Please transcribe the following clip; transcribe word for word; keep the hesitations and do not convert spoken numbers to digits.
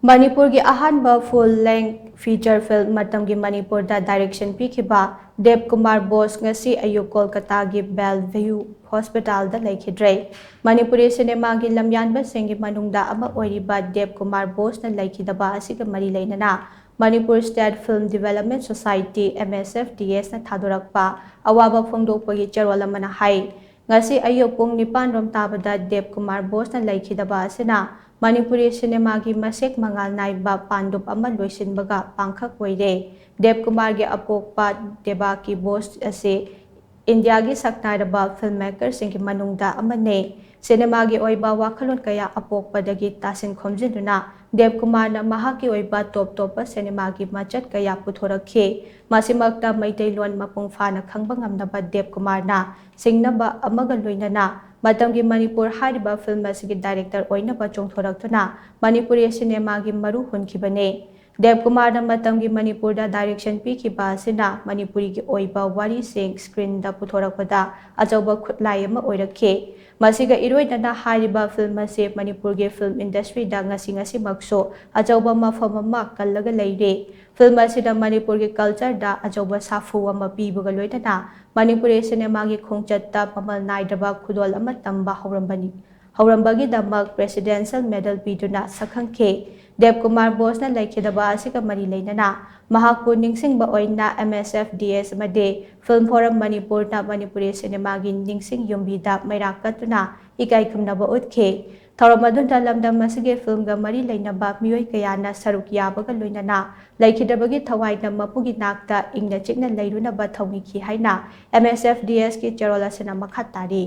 ꯃꯅꯤꯄꯨꯔꯒꯤ ꯑꯍꯥꯟꯕ full length feature film ꯃꯇꯝꯒꯤ ꯃꯅꯤꯄꯨꯔꯗ direction ꯄꯤꯈꯤꯕ ꯗꯦꯕ ꯀꯨꯃꯥꯔ ꯕꯣꯁ ꯉꯁꯤ ꯑꯌꯨꯛ ꯀꯣꯜꯀꯇꯥꯒꯤ ꯕꯦꯜꯚ꯭ꯌꯨ ꯍꯣꯁꯄꯤꯇꯥꯜꯗ ꯂꯩꯈꯤꯗ꯭ꯔꯦ꯫ ꯃꯅꯤꯄꯨꯔꯤ ꯁꯤꯅꯦꯃꯥꯒꯤ ꯂꯝꯌꯥꯟꯕꯁꯤꯡꯒꯤ ꯃꯅꯨꯡꯗ ꯑꯃ ꯑꯣꯏꯔꯤꯕ ꯗꯦꯕ ꯀꯨꯃꯥꯔ ꯕꯣꯁꯅ ꯂꯩꯈꯤꯗꯕ ꯑꯁꯤꯒ ꯃꯔꯤ ꯂꯩꯅꯅ Manipur State Film Development Society, M S F D S, ꯅ ꯊꯥꯗꯣꯔꯛꯄ ꯑꯋꯥꯕ ꯐꯣꯡꯗꯣꯛꯄꯒꯤ ꯆꯦꯔꯣꯜ ꯑꯃꯅ ꯍꯥꯏ, ꯉꯁꯤ ꯑꯌꯨꯛ ꯄꯨꯡ ꯅꯤꯄꯥꯟ ꯔꯣꯝ ꯇꯥꯕꯗ ꯗꯦꯕ ꯀꯨꯃꯥꯔ ꯕꯣꯁꯅ ꯂꯩꯈꯤꯗꯕ ꯑꯁꯤꯅ ꯃꯅꯤꯄꯨꯔꯤ ꯁꯤꯅꯦꯃꯥꯒꯤ ꯃꯁꯦꯛ ꯃꯉꯥꯜ ꯅꯥꯏꯕ ꯄꯥꯟꯗꯨꯞ ꯑꯃ ꯂꯣꯏꯁꯤꯟꯕꯒ ꯄꯥꯡꯈꯛ ꯑꯣꯏꯔꯦ꯫ ꯗꯦꯕ ꯀꯨꯃꯥꯔꯒꯤ ꯑꯄꯣꯛꯄ ꯗꯦꯕꯥꯀꯤ ꯕꯣꯁ ꯑꯁꯤ ꯏꯟꯗꯤꯌꯥꯒꯤ ꯁꯛꯅꯥꯏꯔꯕ film maker ꯁꯤꯡꯒꯤ ꯃꯅꯨꯡꯗ ꯑꯃꯅꯤ꯫ ꯁꯤꯅꯦꯃꯥꯒꯤ ꯑꯣꯏꯕ ꯋꯥꯈꯜꯂꯣꯟ ꯀꯌꯥ ꯑꯄꯣꯛꯄꯗꯒꯤ ꯇꯥꯁꯤꯟ ꯈꯣꯝꯖꯤꯟꯗꯨꯅ ꯗꯦꯕ ꯀꯨꯃꯥꯔꯅ ꯃꯍꯥꯛꯀꯤ ꯑꯣꯏꯕ ꯇꯣꯞ ꯇꯣꯞꯄ ꯁꯤꯅꯦꯃꯥꯒꯤ ꯃꯆꯠ ꯀꯌꯥ ꯄꯨꯊꯣꯔꯛꯈꯤ꯫ ꯃꯁꯤꯃꯛꯇ ꯃꯩꯇꯩꯂꯣꯟ ꯃꯄꯨꯡ ꯐꯥꯅ ꯈꯪꯕ ꯉꯝꯅꯕ ꯗꯦꯕ ꯀꯨꯃꯥꯔꯅ ꯁꯤꯡꯅꯕ ꯑꯃꯒ ꯂꯣꯏꯅꯅ ꯃꯇꯝꯒꯤ ꯃꯅꯤꯄꯨꯔ ꯍꯥꯏꯔꯤꯕ film ꯑꯁꯤꯒꯤ director ꯑꯣꯏꯅꯕ ꯆꯣꯡꯊꯣꯔꯛꯇꯨꯅ ꯃꯅꯤꯄꯨꯔꯤ ꯁꯤꯅꯦꯃꯥꯒꯤ ꯃꯔꯨ ꯍꯨꯟꯈꯤꯕꯅꯤ꯫ ꯗꯦꯕ ꯀꯨꯃꯥꯔꯅ ꯃꯇꯝꯒꯤ ꯃꯅꯤꯄꯨꯔꯗ direction ꯄꯤꯈꯤꯕ ꯑꯁꯤꯅ ꯃꯅꯤꯄꯨꯔꯤꯒꯤ ꯑꯣꯏꯕ ꯋꯥꯔꯤꯁꯤꯡ screenꯗ ꯄꯨꯊꯣꯔꯛꯄꯗ ꯑꯆꯧꯕ ꯈꯨꯠꯂꯥꯏ ꯑꯃ ꯑꯣꯏꯔꯛꯈꯤ꯫ ꯃꯁꯤꯒ ꯏꯔꯣꯏꯅꯅ ꯍꯥꯏꯔꯤꯕ film ꯑꯁꯤ ꯃꯅꯤꯄꯨꯔꯒꯤ film industryꯗ ꯉꯁꯤ ꯉꯁꯤꯃꯛꯁꯨ ꯑꯆꯧꯕ ꯃꯐꯝ ꯑꯃ ꯀꯜꯂꯒ ꯂꯩꯔꯤ꯫ Film ꯑꯁꯤꯅ ꯃꯅꯤꯄꯨꯔꯒꯤ cultureꯗ ꯑꯆꯧꯕ ꯁꯥꯐꯨ ꯑꯃ ꯄꯤꯕꯒ ꯂꯣꯏꯅꯅ ꯃꯅꯤꯄꯨꯔꯤ ꯁꯤꯅꯦꯃꯥꯒꯤ ꯈꯣꯡꯆꯠꯇ ꯃꯃꯜ ꯅꯥꯏꯗ꯭ꯔꯕ ꯈꯨꯗꯣꯜ ꯑꯃ ꯇꯝꯕ ꯍꯧꯔꯝꯕꯅꯤ꯫ ꯍꯧꯔꯝꯕꯒꯤꯗꯃꯛ Presidential Medal ꯄꯤꯗꯨꯅ ꯁꯛꯈꯪꯈꯤ꯫ ꯗꯦꯕ ꯀꯨꯃꯥꯔ ꯕꯣꯁꯅ ꯂꯩꯈꯤꯗꯕ ꯑꯁꯤꯒ ꯃꯔꯤ ꯂꯩꯅꯅ ꯃꯍꯥꯛꯄꯨ ꯅꯤꯡꯁꯤꯡꯕ ꯑꯣꯏꯅ M S F D S ꯑꯃꯗꯤ Film Forum ꯃꯅꯤꯄꯨꯔꯅ ꯃꯅꯤꯄꯨꯔꯤ ꯁꯤꯅꯦꯃꯥꯒꯤ ꯅꯤꯡꯁꯤꯡ ꯌꯨꯝꯕꯤꯗ ꯃꯩꯔꯥ ꯀꯠꯇꯨꯅ ꯏꯀꯥꯏ ꯈꯨꯝꯅꯕ ꯎꯠꯈꯤ꯫ ꯊꯧꯔꯝ ꯑꯗꯨꯗ ꯂꯝꯗꯝ ꯑꯁꯤꯒꯤ filmꯒ ꯃꯔꯤ ꯂꯩꯅꯕ ꯃꯤꯑꯣꯏ ꯀꯌꯥꯅ ꯁꯔꯨꯛ ꯌꯥꯕꯒ ꯂꯣꯏꯅꯅ ꯂꯩꯈꯤꯗꯕꯒꯤ ꯊꯋꯥꯏꯅ ꯃꯄꯨꯒꯤ ꯅꯥꯛꯇ ꯏꯪꯅ ꯆꯤꯛꯅ ꯂꯩꯔꯨꯅꯕ ꯊꯧꯅꯤꯈꯤ ꯍꯥꯏꯅ M S F D Sꯀꯤ ꯆꯦꯔꯣꯜ ꯑꯁꯤꯅ ꯃꯈꯥ ꯇꯥꯔꯤ꯫